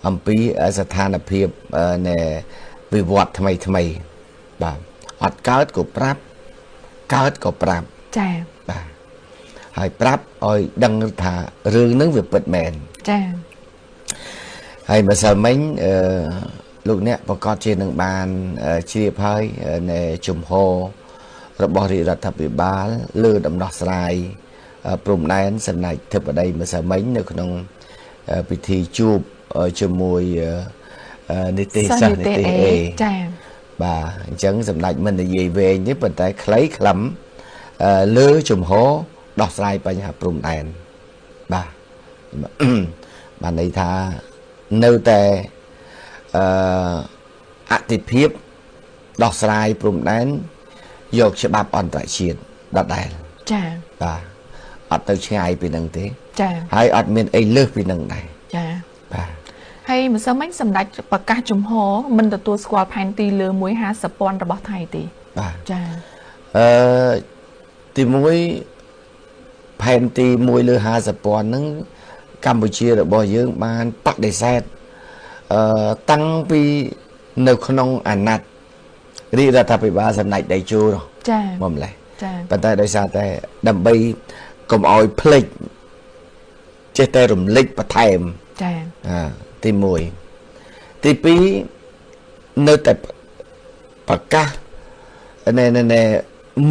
អំពីស្ថានភាពនៃវិវត្តថ្មីថ្មី បាទ អត់កើតក៏ប្រាប់ កើតក៏ប្រាប់ ចា៎ បាទ ហើយប្រាប់ឲ្យដឹងថារឿងហ្នឹងវាពិតមែន ចា៎។ ហើយម្សិលមិញ អឺលោកអ្នកប្រកាសជានឹងបានជ្រាបហើយនៅជំហររបស់រាជរដ្ឋាភិបាលលើដំណោះស្រាយព្រំដែន សម្ដេចធិបតីម្សិលមិញនៅក្នុងពិធីជួបជាមួយនិទេសសិស្សនិទេស A ចា៎ បាទ។ អញ្ចឹងសម្ដេចមិននិយាយវែងទេ ប៉ុន្តែខ្លីខ្លឹមលើជំហរដោះស្រាយបញ្ហាព្រំដែន បាទ បានន័យថានៅតែអឺអតិភិបដោះស្រាយព្រំដែនយកច្បាប់អន្តរជាតិដដែល ចា៎ បាទ អត់ទៅឆ្ងាយពីនឹងទេ ចា៎ ហើយអត់មានអីលើសពីនឹងដែរ ចា៎ បាទ។ ហើយម្សិលមិញសម្ដេចប្រកាសជំហរមិនទទួលស្គាល់ផែនទីលើ150ពាន់របស់ថៃទេ បាទ ចា៎។ អឺទី1 ផែនទី1លើ50ពាន់ហ្នឹង កម្ពុជារបស់យើងបានបដិសេធអឺតាំងពីនៅក្នុងអាណត្តិរាជរដ្ឋាភិបាលសម្ដេចដៃជោ ចា៎ មកម្លេះ ចា៎ ប៉ុន្តែដោយសារតែដើម្បីកុំឲ្យភ្លេច ចេះតែរំលេចបន្ថែម ចា៎ អាទី1 ទី2 នៅតែប្រកាសណែណែ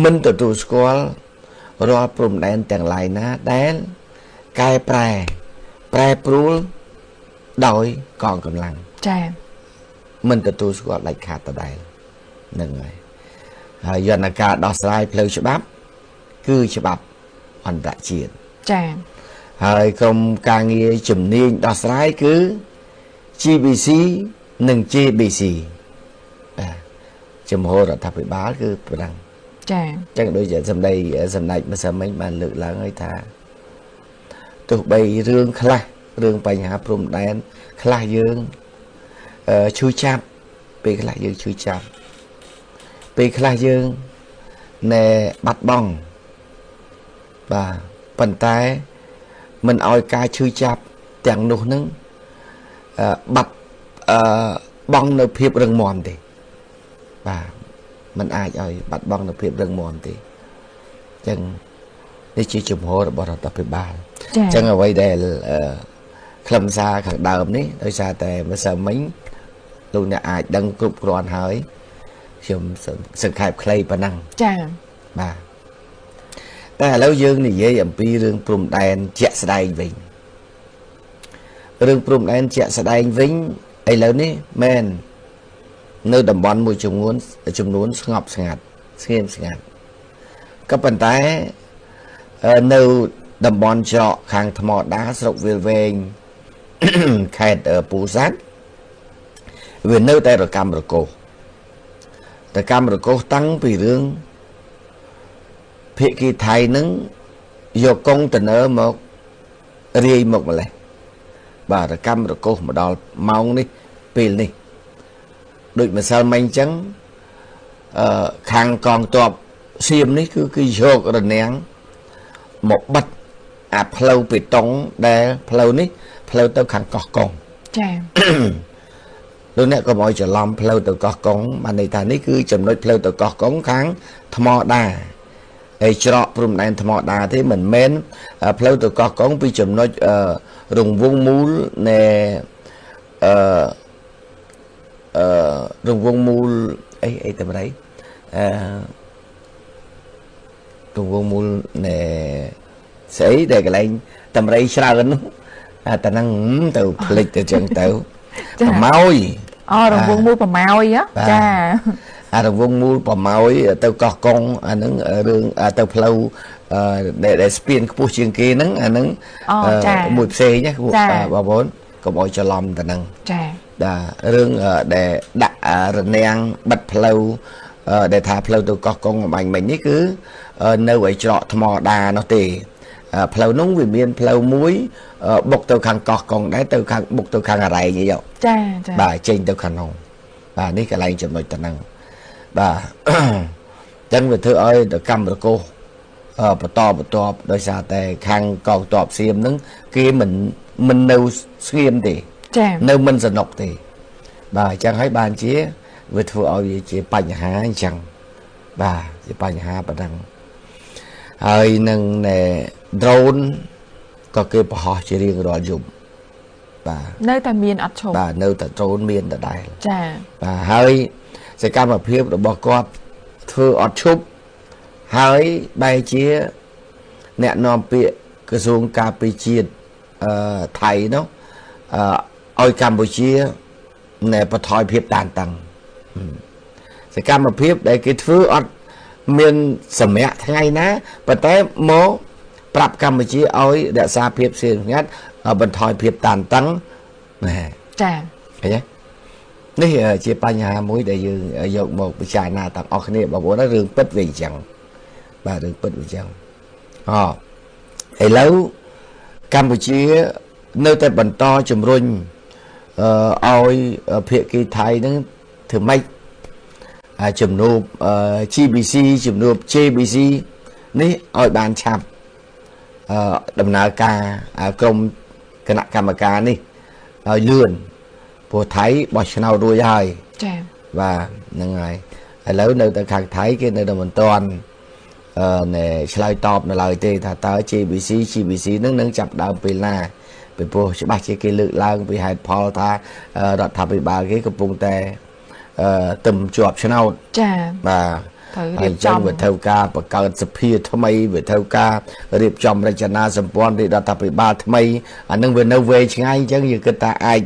មិនទទួលស្គាល់រាល់ព្រំដែនទាំងឡាយណាដែលកែប្រែប្រែប្រួលដោយកងកម្លាំង ចា៎ មិនទទួលស្គាល់ដាច់ខាតដដែលហ្នឹងហើយ។ ហើយយន្តការដោះស្រាយផ្លូវច្បាប់ គឺច្បាប់អន្តរជាតិ ចា៎ ហើយក្រុមការងារជំនាញដោះស្រាយគឺ GBC និង JBC បាទ ចំហរដ្ឋាភិបាលគឺប៉ុណ្ណឹង ចា៎។ ចឹងដូចជាសម្ដីសម្ដេចម្សិលមិញបានលើកឡើងហើយថា ទោះបីរឿងខ្លះ រឿងបញ្ហាព្រំដែនខ្លះយើងឈឺចាប់ ពេលខ្លះយើងឈឺចាប់ ពេលខ្លះយើងណែបាត់បង់ បាទ ប៉ុន្តែមិនឲ្យការឈឺចាប់ទាំងនោះនឹងបាត់អឺបង់នៅភាពរឹងមាំទេ បាទ มันអាចឲ្យបាត់បង់នៅភាពរឹងមាំទេ។ អញ្ចឹងនេះជាជំហររបស់រដ្ឋាភិបាល។ អញ្ចឹងអ្វីដែលខ្លឹមសារខាងដើមនេះ ដោយសារតែម្សិលមិញលោកអ្នកអាចដឹងគ្រប់គ្រាន់ហើយ ខ្ញុំសង្ខេបខ្លីប៉ុណ្ណឹង ចា៎ បាទ។ តែឥឡូវយើងនិយាយអំពីរឿងព្រំដែនជាក់ស្ដែងវិញ រឿងព្រំដែនជាក់ស្ដែងវិញឥឡូវនេះមែននៅតំបន់មួយចំនួនស្ងប់ស្ងាត់ស្ងៀមស្ងាត់ ក៏ប៉ុន្តែនៅតំបន់ច្រកខាងថ្មដា ស្រុកវាលវែង ខេត្តពោធិ៍សាត់ វានៅតែរកម្មរកោស រកម្មរកោសតាំងពីរឿងភាគីថៃនឹងយកកុងតឺន័រមករាយមកម្លេះ បាទ រកម្មរកោសមកដល់ម៉ោងនេះពេលនេះ ដូចម្សិលមិញអញ្ចឹង អឺខាងកងទ័ពសៀមនេះគឺគឺយករនាំងមកបិទអាផ្លូវបេតុង ដែលផ្លូវនេះផ្លូវទៅខាងកោះកុង ចា៎ លោកអ្នកកុំឲ្យច្រឡំផ្លូវទៅកោះកុង បានន័យថានេះគឺចំណុចផ្លូវទៅកោះកុងខាងថ្មដា ហើយច្រកព្រំដែនថ្មដាទេ មិនមែនផ្លូវទៅកោះកុងពីចំណុចរង្វង់មូលនៃអឺអឺរង្វង់មូលអីអីតម្រៃអឺរង្វង់មូលនៃស្អីដែលកន្លែងតម្រៃច្រើននោះ អាតែហ្នឹងទៅភ្លេចទៅចឹងទៅ ប្រម៉ោយ អូ រង្វង់មូលប្រម៉ោយ ចា អារង្វង់មូលប្រម៉ោយទៅកោះកុង អាហ្នឹងរឿងទៅផ្លូវដែលស្ពានខ្ពស់ជាងគេហ្នឹង អាហ្នឹងមួយផ្សេងណាបងប្អូន កុំឲ្យច្រឡំទៅហ្នឹង ចា បាទ។ រឿងដែលដាក់រនាំងបិទផ្លូវដែលថាផ្លូវទៅកោះកុងអំបញ្ញមិញនេះ គឺនៅឲ្យច្រកថ្មដានោះទេ ផ្លូវនោះវាមានផ្លូវមួយបុកទៅខាងកោះកុងដែរ ទៅខាងបុកទៅខាងអរ៉ែងអី ចា ចា បាទ ចេញទៅខាងនោះ បាទ នេះកន្លែងចំណុចទៅហ្នឹង បាទ។ អញ្ចឹងវាធ្វើឲ្យកម្មរកោសបន្តបន្ទាប់ ដោយសារតែខាងកងទ័ពសៀមហ្នឹងគេមិននៅស្ងៀមទេ នៅមិនសនុកទេបាទអញ្ចឹងហើយបានជាវាធ្វើឲ្យវាជាបញ្ហាអញ្ចឹងបាទជាបញ្ហាប៉ុណ្ណឹងហើយនឹង drone ក៏គេបង្ហោះជារៀងរាល់យប់បាទនៅតែមានអត់ឈប់បាទនៅតែ drone មានដដែលចាបាទហើយសកម្មភាពរបស់គាត់ធ្វើអត់ឈប់ហើយបែរជាអ្នកនាំពាក្យក្រសួងការពារជាតិថៃនោះឲ្យកម្ពុជាណែបន្ថយភាពតានតឹងសកម្មភាពដែលគេធ្វើអត់មានសម្រាប់ថ្ងៃណាប៉ុន្តែមកប្រាប់កម្ពុជាឲ្យរក្សាភាពស្ងៀមស្ងាត់បន្ថយភាពតានតឹងណាចាឃើញទេនេះជាបញ្ហាមួយដែលយើងយកមកពិចារណាទាំងអស់គ្នាបងប្អូនរឿងពិតវាអញ្ចឹងបាទរឿងពិតវាអញ្ចឹងឥឡូវកម្ពុជានៅតែបន្តជំរុញឲ្យភាគីថៃនឹងធ្វើម៉េចជំនួប GBC ជំនួប JBC នេះឲ្យបានឆាប់ដំណើរការក្រុមគណៈកម្មការនេះឲ្យលឿនព្រោះថៃបោះឆ្នោតរួចហើយចា៎បាទហ្នឹងហើយឥឡូវនៅតែខាងថៃគេនៅតែមិនទាន់ឆ្លើយតបនៅឡើយទេថាតើ JBC GBC នឹងចាប់ដើមពេលណាពីព្រោះច្បាស់ជាគេលើកឡើងពីហេតុផលថារដ្ឋាភិបាលគេកំពុងតែទឹមជាប់ឆ្នោតចា៎បាទត្រូវរៀបចំវាត្រូវការបង្កើតសភាថ្មីវាត្រូវការរៀបចំរចនាសម្ព័ន្ធរដ្ឋាភិបាលថ្មីអានឹងវានៅវែងឆ្ងាយអញ្ចឹងយើងគិតថាអាច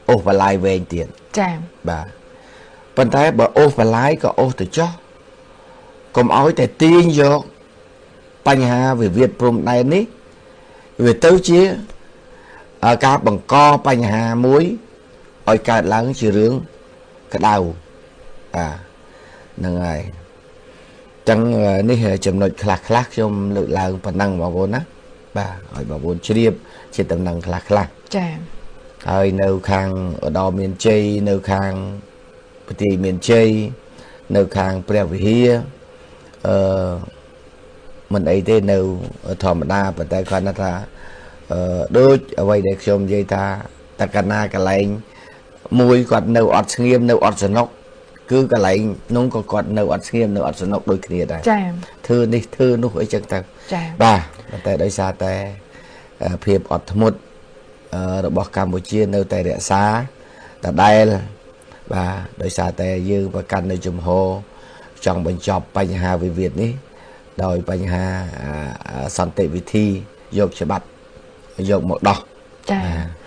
អូសបន្លាយវែងទៀតចា៎បាទប៉ុន្តែបើអូសបន្លាយក៏អូសទៅចោះកុំឲ្យតែទាញយកបញ្ហាវិវាទព្រំដែននេះវាទៅជាការបង្កបញ្ហាមួយឲ្យកើតឡើងជារឿងក្តៅបាទហ្នឹងហើយចឹងនេះចំណុចខ្លះខ្លះខ្ញុំលើកឡើងប៉ុណ្ណឹងបងប្អូនណាបាទឲ្យបងប្អូនជ្រាបជាតំណែងខ្លះខ្លះចា៎ហើយនៅខាងឧត្តរមានជ័យនៅខាងប្រទីមានជ័យនៅខាងព្រះវិហារមិនអីទេនៅធម្មតាប៉ុន្តែគាត់ថាដូចអ្វីដែលខ្ញុំនិយាយថាតកណាកន្លែងមួយគាត់នៅអត់ស្ងៀមនៅអត់សនុកគឺកន្លែងនោះក៏គាត់នៅអត់ស្ងៀមនៅអត់សនុកដូចគ្នាដែរចា៎ធ្វើនេះធ្វើនោះអីចឹងទៅចា៎បាទប៉ុន្តែដោយសារតែភាពអត់ធ្មត់របស់កម្ពុជានៅតែរក្សាដដែលបាទដោយសារតែយើងប្រកាន់នៅជំហរចង់បញ្ចប់បញ្ហាវិវាទនេះដោយបញ្ហាសន្តិវិធីយកច្បាប់យកមកដោះចា៎